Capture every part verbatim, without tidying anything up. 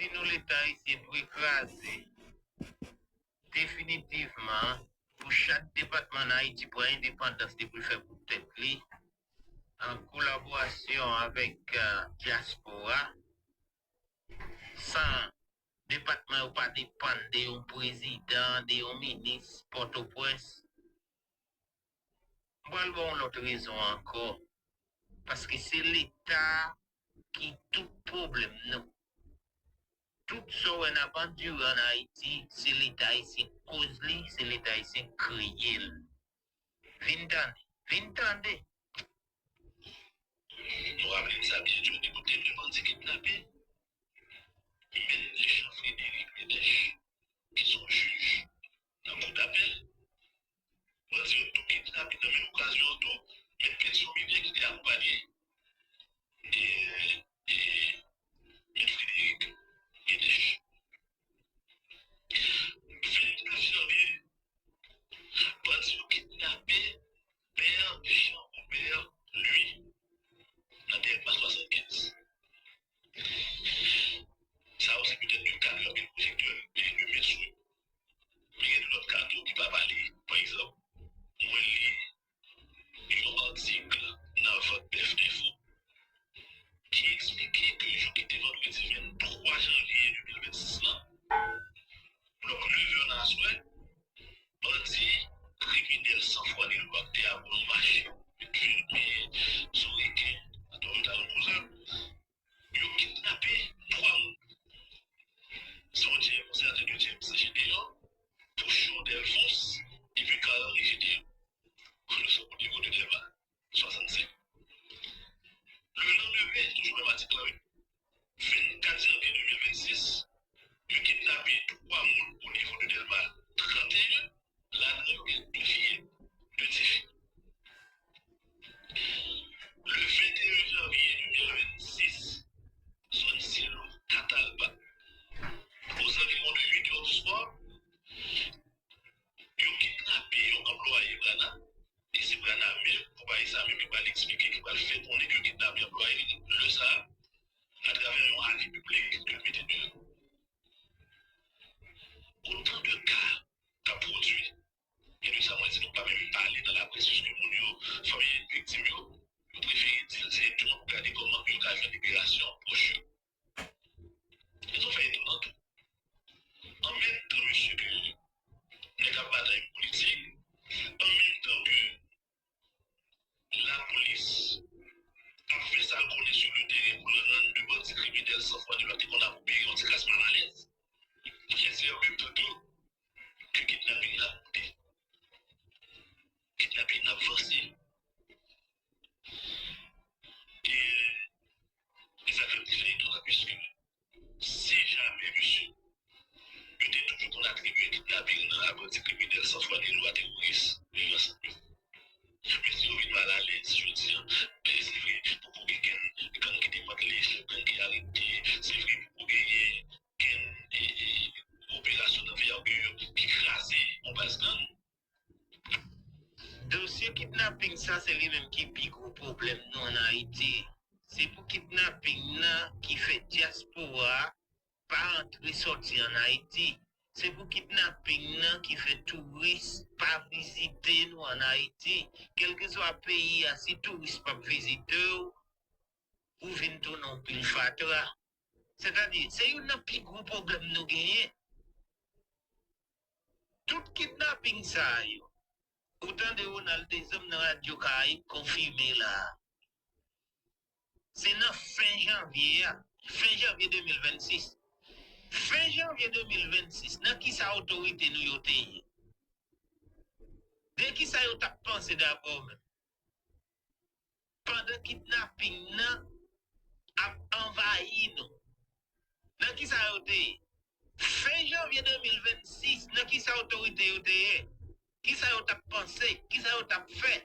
Si nou Leta ayisyen dwe kraze definitivman pou chak depatman an Ayiti pran endepandans li pou l fè pou tèt li, an kolaborasyon avèk dyaspora, san depatman yo pa depann de yon prezidan, de yon minis Pòtoprens. M pral ba w yon lòt rezon ankò. Paske se Leta ki tout pwoblèm nou. Tout sa w wè n ap andire ann Ayiti, se Leta ayisyen k koz li, se Leta ayisyen k kreye l. Vin tande, vin tande. Nou raple n sa byen, Johnny, kote de bandi kidnape Mèt Deschamps Frédéric Médèche, ki se yon jij nan kou dapèl. Bandi yo tou kidnape nan menm okazyon an tou Mèt Pétion Minier ki te akonpanye e, e Mèt Frédéric Médèche. Vennèf janvye, bandi yo kidnape Pè Jean Robert Louis nan Dèlma swasannkenz. Sa yo se petèt de ka ke anpil pwojektè e limen sou yo. Men gen de lòt ka tou ki pa pale. Pa egzanp, mwen li yon atik nan Vant Bèf Enfo ki eksplike ke jou ki te vandredi venntwa janvye de mil vennsis lan, bò nèf è nan aswè, bandi kriminèl san fwa ni lwa te ap nan mache, filme, sou reken, atò yo t al nan koze. Yo kidnape twa moun. Son James, Sergio James Gédéon, Pouchon Delphonse, epi Carl Henry Gédéon. Yo sot o nivo de Dèlma swasannsenk. Le lendemain, toujou menm atik la, wi. Vennkat janvye de mil vennsis, yo kidnape twa moun o nivo de Dèlma tranteyen, ladan yo gen de fi, de ti fi. Le venteyen janvye de mil vennsis, zòn Silo, Katalpa, aux environs de uit è di swa, yo kidnape yon anplwaye Brana, e se Brana menm, konpayi sa menm ki pral eksplike, ki pral fè konnen ke yo kidnape anplwaye li lè sa a, atravè yon avi piblik ke l mete deyò. Otan de ka k ap pwodui. E de sa mwen di nou pa menm pale nan laprès, piske moun yo, fanmi viktim yo, yo prefere di l direkteman pou gade kòman yo ka jwenn liberasyon pwòch yo. E sa fè etonan tou. An menm tan, mesye, ke nèg ap batay politik, an menm tan ke lapolis ap fè sa l konnen sou le teren pou l rann de bandi kriminèl san fwa ni lwa ki konn ap opere yon ti kras malalèz. Monchè, se an menm tan tou ke kidnaping nan ap moute. Kidnaping nan ap vanse. E, e sa k fè m di fè etonan, piske si jamè, mesye, yo te toujou konn atribye kidnaping nan a bandi kriminèl san fwa ni lwa, teworis, viv ansanm yo. Men si yo vin malalèz jodi a, men se vre, poko gen gang, gang ki demantle, gang ki arete, se vre, poko genyen okenn e, e, operasyon danvègir ki kraze yon baz gang. Dosye kidnaping sa, se li menm ki pi gwo pwoblèm nou ann Ayiti. Se pou kidnaping nan ki fè dyaspora a pa antre sòti ann Ayiti. Se pou kidnaping nan ki fè touris pa vizite nou ann Ayiti. Kèlkeswa peyi a, si touris p ap vizite w, ou vin tounen yon pil fatra. Sètadi, se youn nan pi gwo pwoblèm nou genyen. Tout kidnaping sa yo, ou tande Ronald Dezanm nan Radyo Karayib konfime la. Se nan fen janvye a, fen janvye de mil vennsis. Fen janvye de mil vennsis, nan kisa otorite nou yo te ye? De kisa yo t ap panse dabò menm? Pandan kidnaping nan ap anvayi nou. Nan kisa yo te ye? Fen janvye de mil vennsis, nan kisa otorite yo te ye? Kisa yo t ap panse? Kisa yo t ap fè?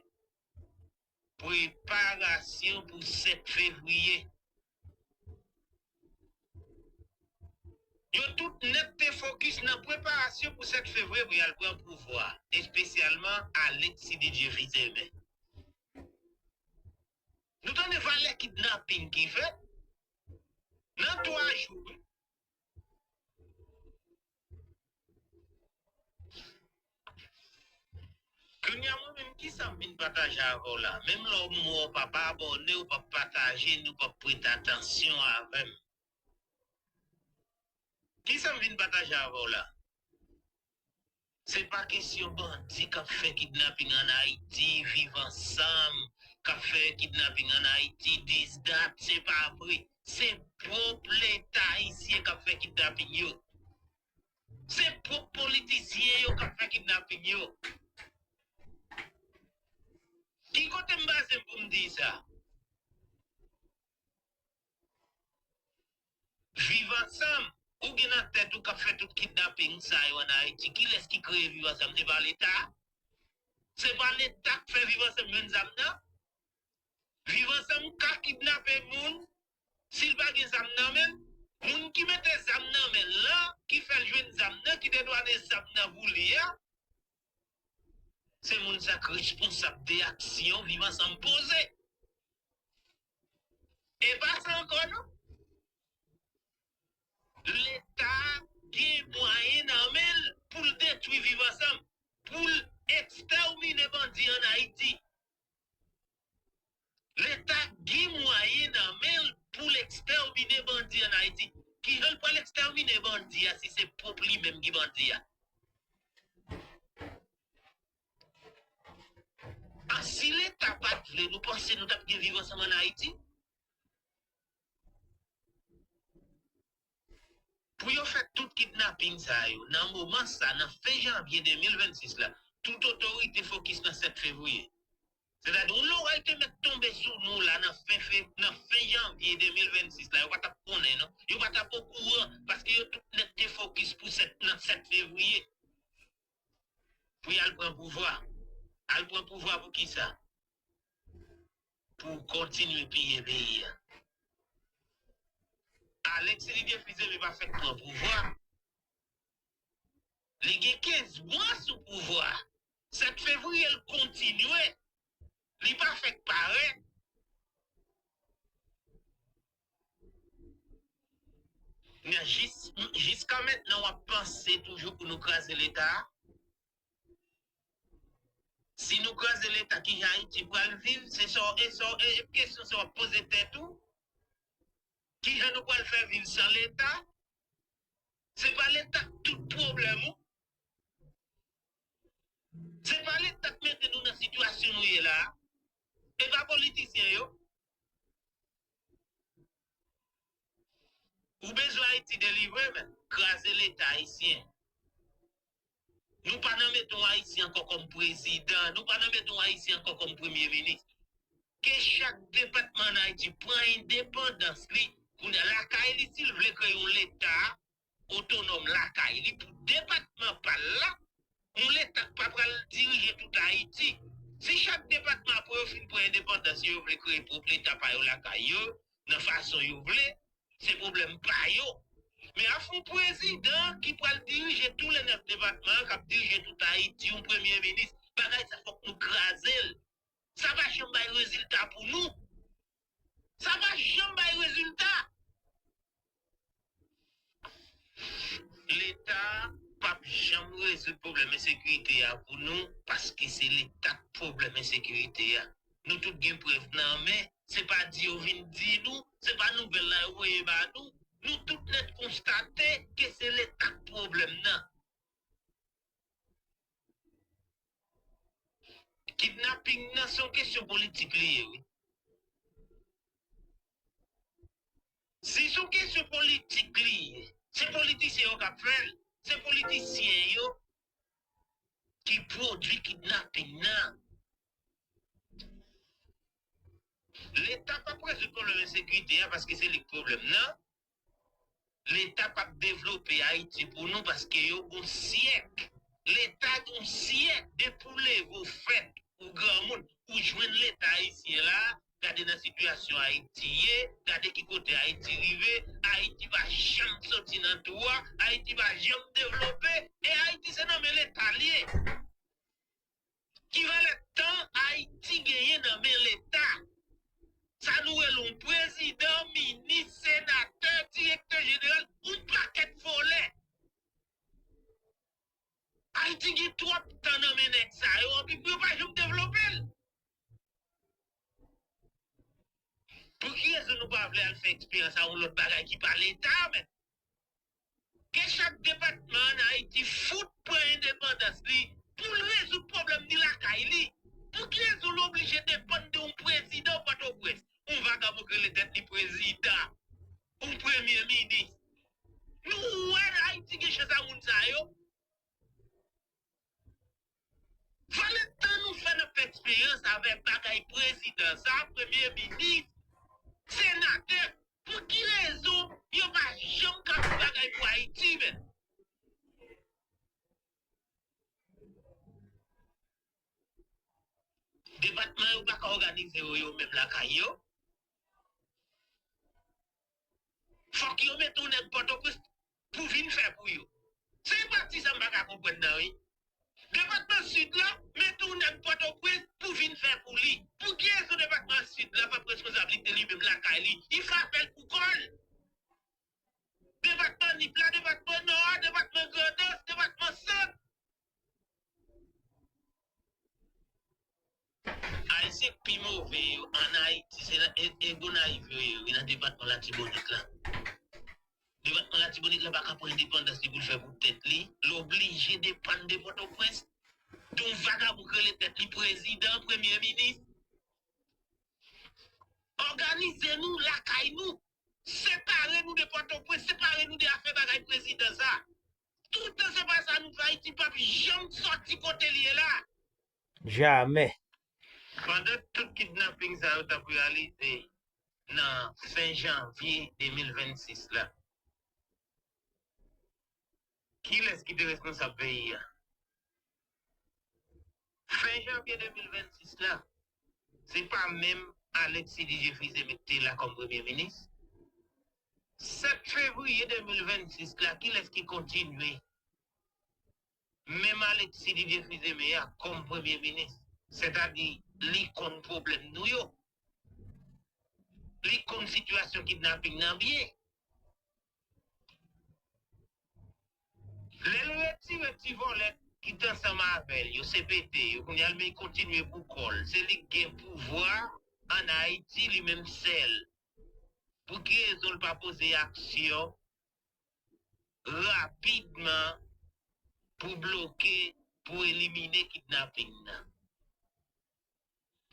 Preparasyon pou sèt fevriye. Yo tout nèt te fokis nan preparasyon pou sèt fevriye pou y al pran pouvwa, espesyalman Alexis Didier Fils-Aimé. Nou tande valè kidnaping ki fèt nan twa jou, wi. Kounye a mwen menm, kisa m vin pataje avè w la? Menm lè w m wè w p ap abòne, w p ap pataje, nou p ap prete atansyon avè m. Kisa m vin pataje avè w la? Se pa kesyon bandi k ap fè kidnaping ann Ayiti, Viv Ansanm k ap fè kidnaping ann Ayiti, this, that, se pa vre. Se pwòp Leta ayisyen k ap fè kidnaping yo. Se pwòp politisyen yo k ap fè kidnaping yo. Ki kote m baze m pou m di sa? Viv Ansanm, ou gen nan tèt ou k ap fè tout kidnaping sa yo ann Ayiti. Kilès ki kreye Viv Ansanm? Se pa Leta? Se pa Leta k fè Viv Ansanm jwenn zam nan? Viv Ansanm ka kidnape moun si l pa gen zam nan men l. Moun ki mete zam nan men l lan, ki fè l jwenn zam nan, ki dedwane zam nan pou li a, se moun sa k responsab de aksyon Viv Ansanm poze. E pa sa ankò non. Leta gen mwayen nan men l pou l detwi Viv Ansanm, pou l ekstèmine bandi ann Ayiti. Leta gen mwayen nan men l pou l ekstèmine bandi ann Ayiti. Kijan l pral ekstèmine bandi a si se pwòp li menm ki bandi a? A, si Leta pa t vle, nou panse nou t ap gen Viv Ansanm ann Ayiti? Pou yo fè tout kidnaping sa yo, nan moman sa, nan fen janvye de mil vennsis la, tout otorite fokis nan sèt fevriye. Sètadi, yon loray te mèt tonbe sou nou la nan fen fe-, nan fen janvye de mil vennsis la, yo pa t ap konnen non. Yo pa t ap okouran, paske yo tout nèt te fokis pou sèt, nan sèt fevriye. Pou y al pran pouvwa. Al pran pouvwa pou kisa? Pou kontinye piye peyi a. Alex Didier Fils-Aimé pa fèk pran pouvwa. Li gen kenz mwa sou pouvwa. Sèt fevriye l kontinye. Li pa fèk parèt. Men jis-, jiska mentnan w ap panse toujou pou nou kraze Leta a? Si nou kraze Leta, kijan Ayiti pral viv? Se sa w, e sa w, e, e kesyon sa w ap poze tèt ou? Kijan nou pral fè viv san Leta? Se pa Leta k tout pwoblèm ou? Se pa Leta k mete nou nan sitiyasyon nou ye la a? E pa politisyen yo? Ou bezwen Ayiti delivre, men kraze Leta ayisyen. Nou pa nan mete yon Ayisyen ankò kòm prezidan, nou pa nan mete yon Ayisyen ankò kòm premye minis. Ke chak depatman ann Ayiti pran endepandans li, kounye a lakay li, si l vle kreye yon Leta otonòm lakay li pou depatman pa l la, yon Leta k pa pral dirije tout Ayiti. Si chak depatman, apre yo fin pran endepandans yo, yo vle kreye pwòp Leta pa yo lakay yo, nan fason yo vle, se pwoblèm pa yo. Men ap fè yon prezidan ki pral dirije tou le nèf depatman an, k ap dirije tout Ayiti, yon premye minis, bagay sa fòk nou kraze l. Sa pa janm bay rezilta pou nou. Sa pa janm bay rezilta. Leta p ap janm rezoud pwoblèm ensekirite a pou nou, paske se Leta k pwoblèm ensekirite a. Nou tout gen prèv nan men, se pa di yo vin di nou, se pa nouvèl la yo voye ba nou. Nou tout nèt konstate ke se Leta k pwoblèm nan. Kidnaping nan se yon kesyon politik li ye, wi. Si se yon kesyon politik li ye, se politisyen yo k ap fè l, se politisyen yo ki pwodui kidnaping nan. Leta p ap rezoud pwoblèm ensekirite a paske se li k pwoblèm nan. Leta p ap devlope Ayiti pou nou paske yo gon syèk. Leta gon syèk depi w leve w fèt, ou granmoun, ou jwenn Leta ayisyen la, gade nan sitiyasyon Ayiti ye, gade ki kote Ayiti rive, Ayiti pa janm soti nan twou a, Ayiti pa janm devlope, e Ayiti se nan men Leta l ye. Ki valè tan Ayiti genyen nan men Leta? Sa nou rele yon prezidan, minis, senatè, direktè jeneral, yon pakèt vòlè. Ayiti gen twòp tan nan men nèg sa yo, anpi pou yo pa vle al fè eksperyans a yon lòt bagay ki pa Leta, men. Ke chak depatman ann Ayiti fout pran endepandans li pou l rezoud pwoblèm li lakay li. Pou ki rezon l oblije depann de yon prezidan Pòtoprens? Yon vagabon ki rele tèt li prezidan, yon premye minis. Nou wè Ayiti gen chans a moun sa yo. Valè tan nou fè n ap fè eksperyans avèk bagay prezidan sa, premye minis, senatè, pou ki rezon yo pa janm ka fè bagay pou Ayiti, men? Depatman yo pa ka òganize yo, yo menm lakay yo. Fòk yo mete yon nèg Pòtoprens pou vin fè pou yo. Se pati sa m pa ka konprann nan, wi. Depatman Sid la mete yon nèg Pòtoprens pou vin fè pou li. Pou ki rezon depatman Sid la p ap responsablite li menm lakay li? Li frape l pou kò l. Depatman Nip la, depatman Nò a, depatman Grandans, depatman Sant. Ayisyen k pi move yo ann Ayiti, se nan, e, e Gonayiv yo ye, wi, nan depatman Latibonit la. Depatman Latibonit la pa ka pran endepandans li pou l fè pou tèt li. L oblije depann de Pòtoprens, de yon vagabon ki rele tèt li prezidan, premye minis. Òganize nou lakay nou. Separe nou de Pòtoprens, separe nou de afè bagay prezidan sa. Toutan se pa sa nou fè, Ayiti p ap janm sòti kote l ye la. Jamè. Pandan tout kidnaping sa yo t ap reyalize nan fen janvye de mil vennsis la, kilès ki te responsab peyi a? Fen janvye de mil vennsis la, se pa menm Alexis Didier Fils-Aimé ki te la kòm premye minis? Sèt fevriye de mil vennsis la, kilès ki kontinye menm Alexis Didier Fils-Aimé a kòm premye minis? Sètadi, li konn pwoblèm nou yo. Li konn sitiyasyon kidnaping nan byen. Lè l retire ti vòlè ki t ansanm avè l yo, C P T yo, kounye a l men kontinye pou kò l. Se li k gen pouvwa ann Ayiti, li menm sèl. Pou ki rezon l pa poze aksyon rapidman pou bloke, pou elimine kidnaping nan?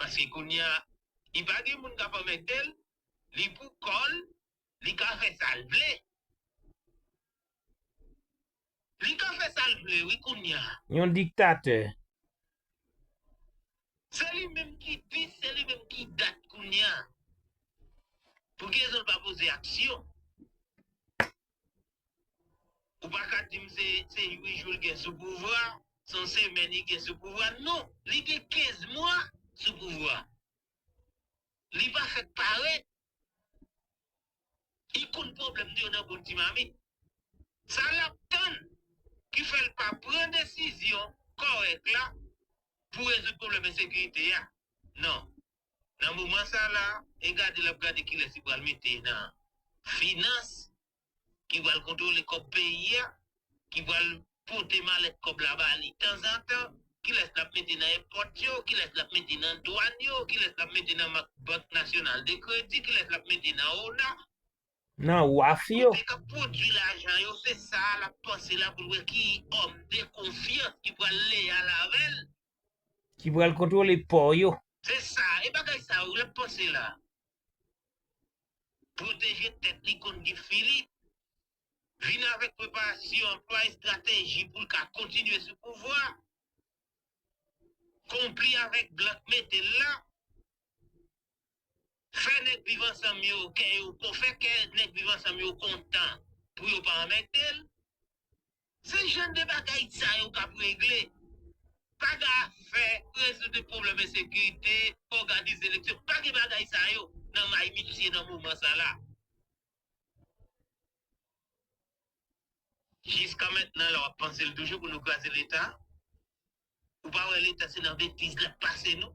Paske kounye a, li pa gen moun k ap anmède l, li pou kò l, li ka fè sa l vle. Li ka fè sa l vle, wi, kounye a. Yon diktatè. Se li menm ki di, se li menm ki dat kounye a. Pou ki rezon l pa poze aksyon? Ou pa ka di m se, se uit jou l gen sou pouvwa, se yon semèn li gen sou pouvwa. Non, li gen kenz mwa sou pouvwa. Li pa fèk parèt. Li konn pwoblèm nou yo nan bon ti mamit. Sa l ap tann ki fè l pa pran desizyon kòrèk la pou rezoud pwoblèm ensekirite a. Non. Nan moman sa la, e gade l ap gade kilès li pral mete nan finans, ki pral kontwole kòb peyi a, ki pral pote malèt kòb la ba li tanzantan, kilès l ap mete nan èpòt yo, kilès l ap mete nan dwàn yo, kilès l ap mete nan ma-, Bank Nasyonal de Kredi, kilès l ap mete nan ona. Nan waf yo. Kote k ap pwodui lajan yo, se sa l ap panse la pou l wè ki òm de konfyans ki pral leyal avè l. Ki pral kontwole pò yo. Se sa, e bagay sa yo l ap panse la. Pwoteje tèt li kont Guy Philippe. Vin avèk preparasyon, anplwaye estrateji pou l ka kontinye sou pouvwa. Konpli avèk blan k mete l la. Fè nèg Viv Ansanm yo, kè yo, fè kè nèg Viv Ansanm yo kontan pou yo pa anmède l. Se jan de bagay sa yo k ap regle. Pa gen afè rezoud pwoblèm ensekirite, òganize eleksyon. Pa gen bagay sa yo nan may misye nan moman sa la. Jiska mentnan la, w ap panse l toujou pou nou kraze Leta? Ou pa wè Leta se nan betiz l ap pase nou?